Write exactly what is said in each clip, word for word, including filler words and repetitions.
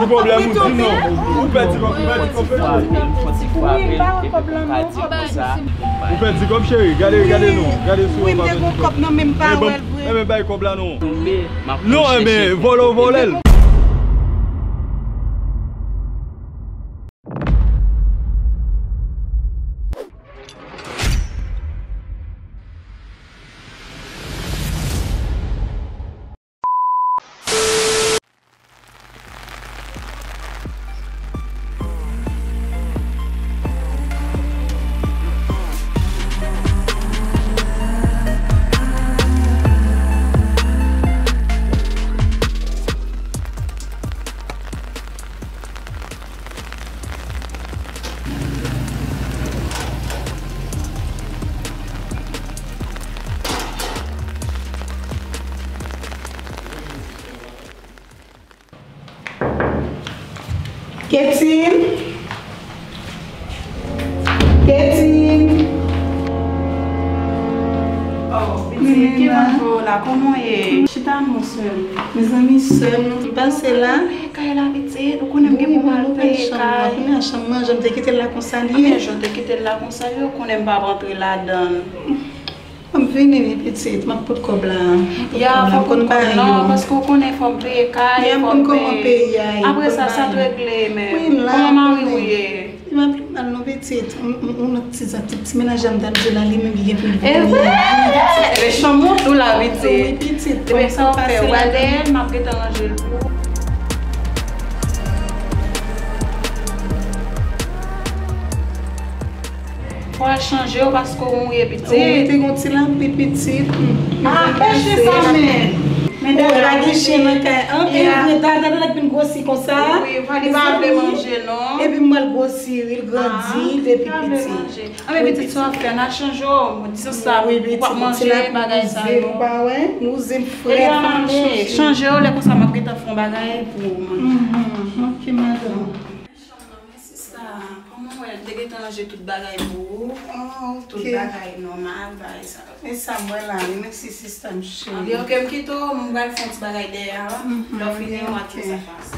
Ki pwoblèm ou di non? Ou pèdi kòb, ou pèdi kòb, cheri. Wi, m pa wè kòb lan non. Ou pèdi kòb, cheri. Gade, gade non. Gade si ou pa pèdi kòb. Wi, m te gon kòb nan men m pa wè l vre. Enben, bay kòb la non. Non, enben, vòlè ou vòlè l. Ketine. Ketine. Oh, pitit, ki manke w la? Kòman w ye? Chita non, sè m. Mezanmi, sè m, m pase la. Peye kay la, pitit. Ou konnen m gen pou m al peye kay. Kounye a chanm manje, m te kite l la konsa l ye. Ebyen, jan w te kite l la konsa l ye, ou konnen m p ap antre ladan l. M vini wi pitit, m ap pot kòb la. Ya, fò w pot kòb lan, paske w konnen fò m peye kay, fò m peye. Apre sa, sa t regle, men kòman mari w ye? Li pa pi mal non pitit. Yon lòt ti zak, ti, ti mennaj la m t ap di w la, li menm li gen pou l vini. Ebyen, chanm ou tou la, pitit. Wi pitit. Ebyen, sa w fè, w al dèyè l, m ap gentan ranje l pou ou. Fò w chanje w paske w mouye pitit. Ou te gon ti lapli pitit. Ah, pa chen sa men. Men dada gen chen nan kay an. E vre, dada nèg vin gwosi konsa. Wi, li pa vle manje non. Epi m wè l gwosi, wi, l grandi depi pitit. Anben pitit, sa w ap fè, n a chanje w. Di sa, ou p ap manje bagay sa yo. Ou pa wè? Nou zen frèt. Chanje w, lè konsa m ap gentan fè yon bagay pou ou manje. Ok, madanm. Sista, kòman w wè l te gentan ranje tout bagay pou ou? Ah, ok. Tout bagay nòmal, bagay sa yo. E sa m wè la, wi, mèsi sista m cheri. Anben, ok, m kite w, m pral fè yon ti bagay dèyè a. Lè w fini, w a kite sa pase.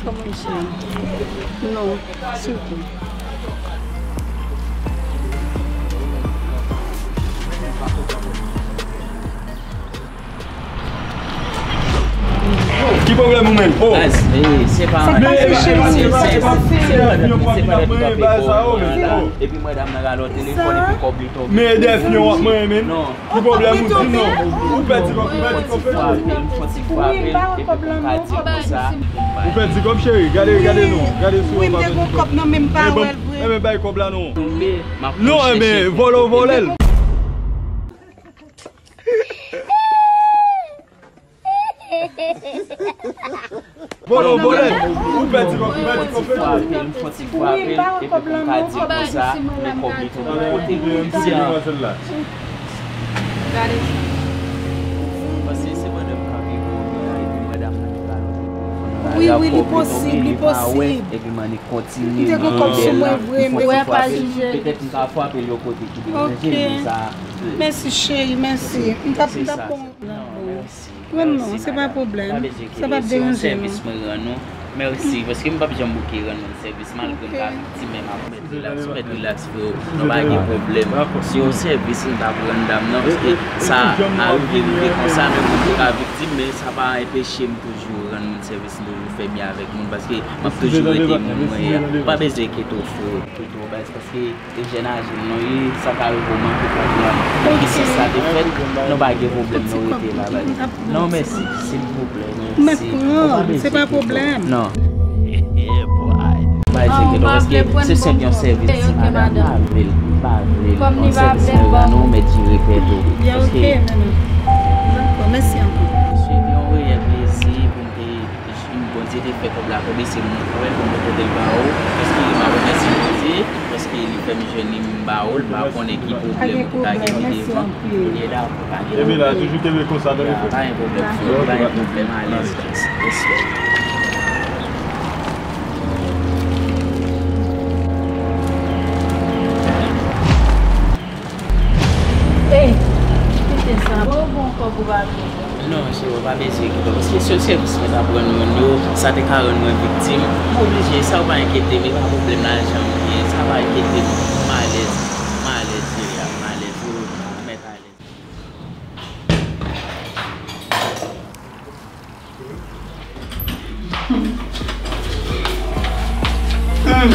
Kòman misye? Non, silvouplè. Ki pwoblèm ou menm? Oh. Baz, eh, se pa anyen. Se pa anyen, se pa anyen. Epi mwen dam nan rale yon telefòn epi kòb li tonbe. Men dèfyon w ap manyen menm. Non. Ki pwoblèm ou di non? Ou pèdi kòb, ou pèdi kòb, cheri. Wi, m pa wè kòb lan non. Ou pèdi kòb, cheri. Gade, gade non. Gade si ou pa pèdi kòb. Wi, m te gon kòb nan men m pa wè l vre. Enben, bay kòb la non. Non, enben, vòlè ou vòlè l. Vòlè ou vòlè l. Ou pèdi kòb, ou pèdi kòb, cheri. Wi, m pa wè kòb lan non. Kòb lan. Gade. Paske se pandan m kanpe pou ouvri a, epi madam nan ki pale. Wi, wi, li posib, li posib. Epi m annik kontinye. M te gon kòb sou mwen vre, men m pa jije. Petèt m ka frape l yon kote ki deranje l, men sa. Mèsi, cheri, mèsi. M t ap, m t ap pran yon. Non, mèsi. Mwen non, se pa pwoblèm. Sa p ap deranje non. Mèsi, paske m p ap janm bouke rann moun sèvis, malgre m ta viktim, men m ap mèt rilaks, mèt rilaks, freo. Nou pa gen pwoblèm. Se yon sèvis m t ap rann dam nan, paske sa arive, rive konsa, men moun ki ka viktim, men sa pa anpeche m toujou rann moun Sèvis nou fè byen avèk moun, paske m ap toujou rete moun mwen ye a. Ou pa bezwen enkyete w, freo. Enkyete w, baz, paske e jèn aje nou ye, sa ka rive w manke kòb la. Donk, si sa te fèt, nou pa gen pwoblèm, nou rete la, baz. Non, mèsi, silvouplè, mèsi. Ou pa bezwen enkyete w. Non. Baz, enkyete w, paske se senp yon sèvis, ti madanm, m pa vle l, m pa vle l. Yon sèvis mwen rann ou, mèt jere kè tou. Paske mèsi anpil. Se te yon reyèl plezi pou m te M Bondye te fè kòb la tonbe, se mwen k wè l pou m te pote l ba ou. Paske m ap remèsye Bondye, paske li fè m jwenn li, m ba ou l, m pa konnen ki pwoblèm ou ta gen, ki devan. Kounye la, pa gen pwoblèm. Ebyen la, toujou kenbe konsa, tande frè. Pa gen pwoblèm, frè, pa gen pwoblèm, alèz, respè. Ey, kite sa. Bon, bon, kòb ou pa gen. Non, cheri, ou pa bezwen kite w. Paske se sèvis mwen t ap rann moun yo, sa te ka rann mwen viktim. M oblije, sa yo pa enkyete m, e pa pwoblèm lajan m gen, sa pa enkyete m. M alèz, m alèz, cheri, m alèz. Ou mèt alèz. Hmm.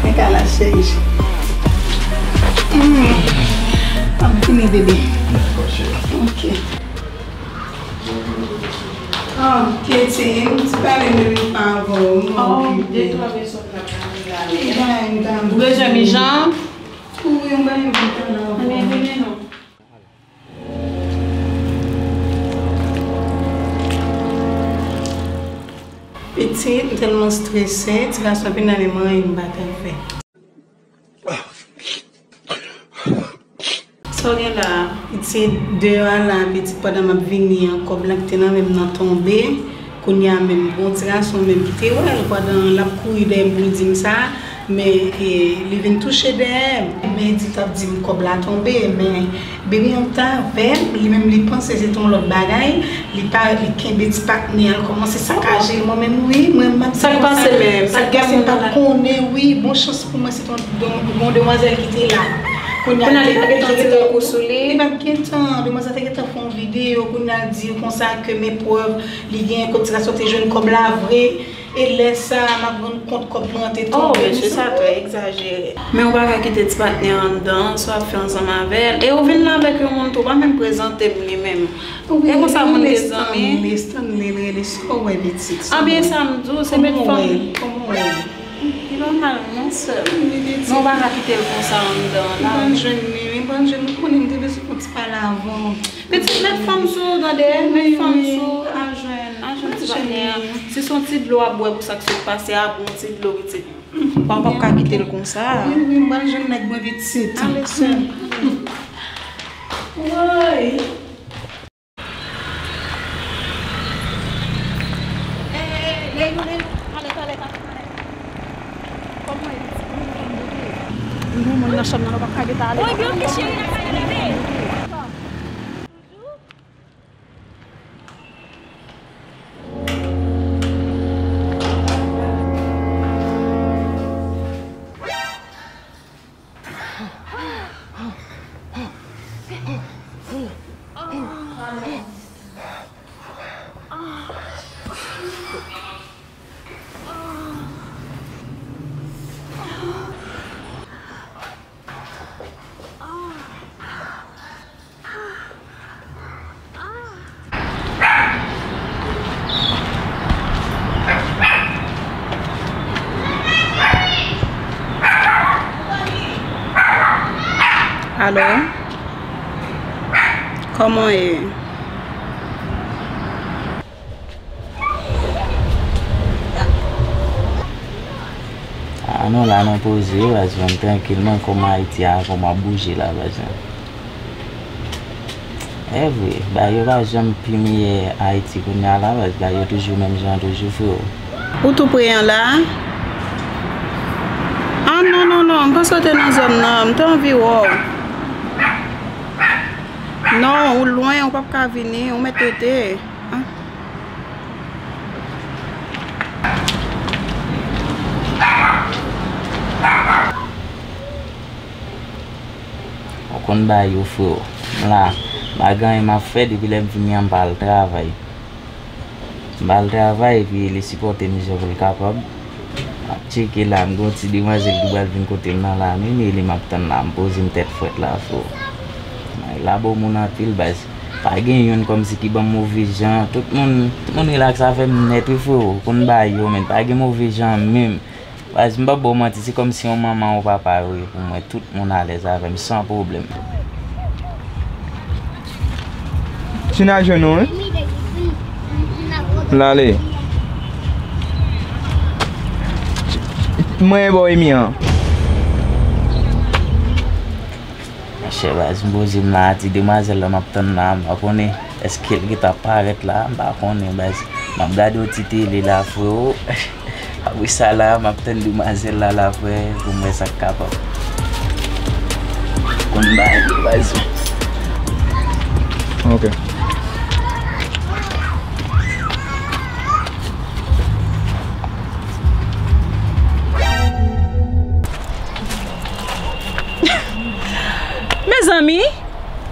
Mwen ka la cheri. Hmm. An fini bebe. Ok. Ah, Katie, m ti pale de li pa avè w, m okipe. Ou bezwen mijan? Wi, m bay yon ti tan la. Ann, vini non. Pitit, m tèlman strese, ti gason vin nan men mwen, m pa ka fè. Sa w gen la, pitit, deyò a la, pitit, pandan m ap vini an, kòb la ki te nan men m nan tonbe. Kounye a menm, gon ti gason menm ki te wè l pandan l ap kouri dèyè m pou l di m sa, men, e, li vin touche dèyè m. Men di t ap di m kòb la tonbe, men bebe an t avè m, li menm li panse se te yon lòt bagay, li pa, li kenbe ti patnè a, l kòmanse sakaje l, mwen menm wi, mwen m ap di konsa. Sa k pase menm? Sa k pase m pa konnen wi, bon chans pou mwen se te yon, yon, yon demwazèl ki te la. Kounye a li pa gentan tire kou sou li. Li pa t gentan, demwazèl te gentan fè yon videyo, kounye a l di konsa ke men prèv li gen kote ti gason te jwenn kòb la vre. E lè sa a, m ap rann kont kòb mwen an te tonbe. Oh, mesye, sa twò egzajere. Men ou pa ka kite ti patnè a anndan, sa w ap fè ansanm avè l. E ou vin la avèk yon moun tou, ou pa menm prezante m li menm. E konsa moun gen zanmi. Stanley, Stanley, Stanley, sa w wè pitit? Anben sa m di w, se met fanm. Kòman w wè l? Li pa mal non, sè m. Men ou pa ka kite l konsa anndan la. M pral jwenn li, m pral jwenn li, ou konnen m te bezwen yon ti pale avè w. Pitit, met fanm sou ou tande, met fanm sou ou, al jwenn, al jwenn ti patnè a. Si se yon ti dlo w ap bwè pou sa k sot pase a, bwè yon ti dlo pitit. Ou p ap ka kite l konsa. Wi, wi, m pral jwenn nèg mwen pitit. Ale sè m. Woy. Ey, ey, ey, Leilou, Leilou, ale, ale, ale, ale. Kòman e? Mwen nan chanm nan, nou p ap ka gentan ale. Woy, byen, ok, cheri, n ap ale, bebe. Alo? Kòman w ye? Ah, nou la, nou poze, baz, jwenn trankilman, kòman Ayiti a, kòman ap bouje la, baz. E vre, bagay yo pa janm pi miyè Ayiti kounye a la, baz, bagay yo toujou menm jan, toujou, freo. Ou tou pre an la? Ah, non, non, non, m panse w te nan zòn nan, m te anvi wè w. Non, ou lwen, ou p ap ka vini, ou mèt rete. Ah. Ou konn bagay yo, freo. M la, m pa gen anyen m ap fè, depi lè m vini an, m pa al travay. M al travay, epi li sipòte m jan pou l kapab. M ap tcheke la, m gen yon ti demwazèl ki pral vin kote m nan la menm, e li m ap tann la, m poze m tèt frèt la, freo. May la bon moun anpil, baz. Pa gen youn kòmsi ki ban m move jan. Tout moun, tout moun rilaks avè m nèt, wi, freo. Konn bagay yo, men pa gen move jan menm. Baz, m p ap ba w manti, se kòmsi yon manman ou papa yo ye pou mwen. Tout moun alèz avè m san pwoblèm. Tina jwenn ou, wi. L ale. Mwen bò Emi an. Monchè, baz, m poze m la, ti demwazèl la m ap tann la, m pa konnen èske l gentan parèt la, m pa konnen, baz. M ap gade yon ti tele la, freo. Apre sa la, m ap tann demwazèl la, la, frè, pou m wè sa k kapab. Konn bagay yo, baz. Ok. Mezanmi,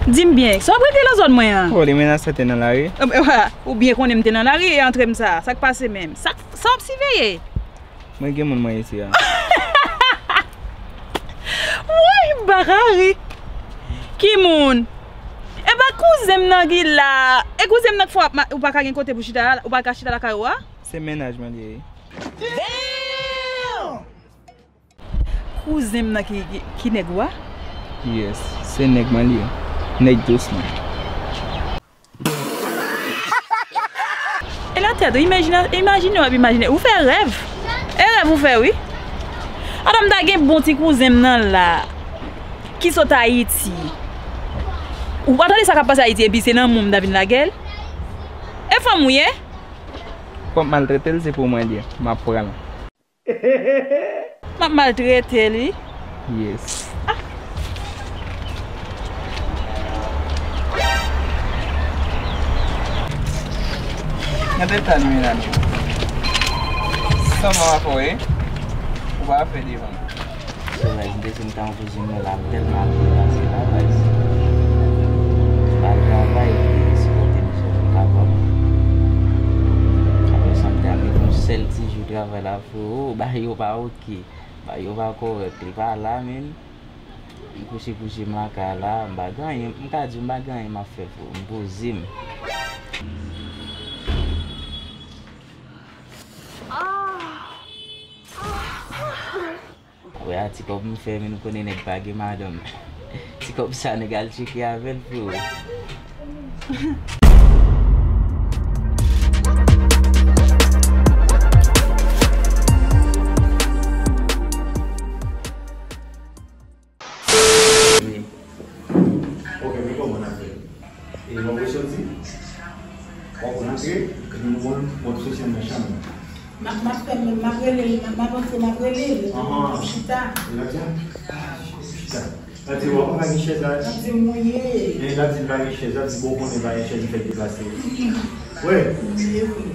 di m byen, sa w ap regle nan zòn mwen an? Oh, li menase te nan lari. Ou byen konnen m te nan lari e antre m sa. Sa k pase menm? Sa, sa w ap siveye? Mwen gen moun mwen isi a. Woy, m pa ka ri. Ki moun? E pa kouzen m nan ki la. E kouzen m nan k fè w ap ma-, ou pa ka gen kote pou chita la, ou pa ka chita lakay ou a? Se mennaj mwen li ye. Damn! Kouzen m nan ki, ki, ki nèg ou a? Yes, se nèg mwen li ye. Nèg dous mwen. E latèt ou, imajine, imajine w ap imajine. Ou fè rèv. E rèv ou fè, wi. Atò, m ta gen bon ti kouzen m nan la. Ki sot Ayiti. Ou pa tande sa k ap pase Ayiti, epi se nan moun m ta vin lage l. E fanm ou ye? Fò m maltrete l, se pou mwen li ye. M ap pran l. M ap maltrete li. Yes. Ah. Gade tan nou ye la non. San mò a fò ye. Ou pa fè devan. So, guys, m te di m ta anvoye m la, m tèlman ap byen pase la, guys. M al travay, epi sipòte m jan m kapab. Apre sa, m te al met yon sèl ti jou travay la, freo, bagay yo pa oke. Bagay yo pa kòrèk, li pa la, menm. M kouche kouche m lakay la, m pa gen anyen, m ka di w m pa gen anyen m ap fè, freo, m poze m. Wè a ti kòb m fè, men nou konnen nèg pa gen madanm. Ti kòb sa nèg al tcheke avè l, freo. Ok, men kòman n ap fè? E lè w soti, w ap rantre, epi nou konn w ap soti anndan chanm nan. M ap, m ap fè, m ap rele l, m ap avanse, m ap rele l. Anhan. Chita. E l ap di, ah, chita. L ap di, w ap pa gen chèz la. L ap di, mouye. E l ap di, l pa gen chèz, l ap di, bon, konnen pa gen chèz, li fèk deplase. Wi. Mouye, wi.